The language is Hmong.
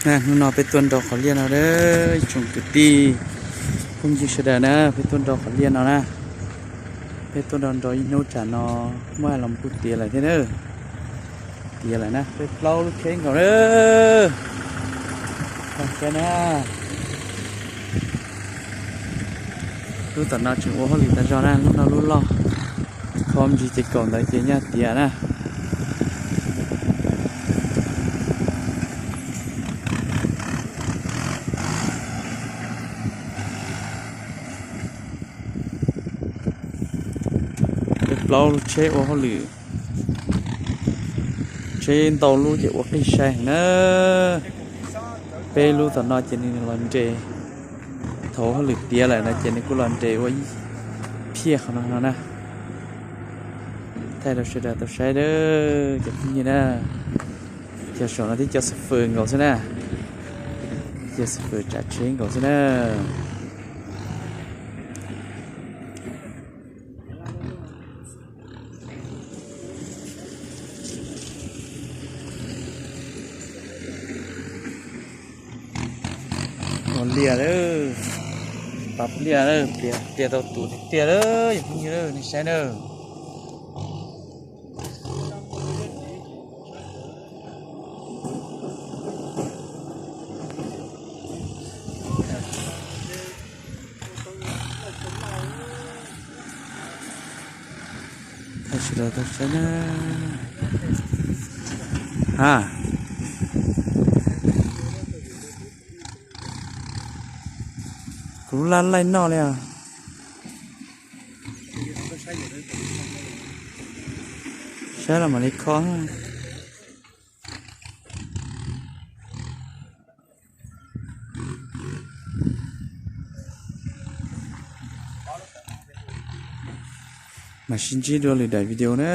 Hnub no peb tuaj nrau qhov liaj no, ib tsoom kwv tij phooj ywg sawv daws na, peb tuaj nrau qhov liaj no na. Peb tuaj nrau nrau ib hnub tsam no muab los kuj tiav lawm thiab na. Tiav lawm na, peb plaub lub tsheb nkaus na. Saib na, lub tom no tseem ua hauj lwm tas zog na, lub no lub loj, kho me ntsis ces kaum ntawd ces nyaj tiav na. Peb plaub lub tsheb ua hauj lwm, tsheb ntau lub ces ua qij sai heev na. Peb lub tom no ces nws los nres, thaum hauj lwm tiav lawm no ces nws kuj los nres ua ib phiaj qhov no no na. Thaij rau sawv daws tau saib a, cov phooj ywg na. Cov saum no thiab cov xab fwm nkaus xwb na, cov xab fwm tsav tsheb nkaus xwb na. Ua liaj lawm, pab liaj lawm, tiav tau tus tiag tiag lawm, yog phooj ywg nej saib na. Thaij sawv daws tau saib na. Ha, kuv lub laj laij noj li os. Saib los mam li kho. Mam sib ntsib dua lwm daim video na.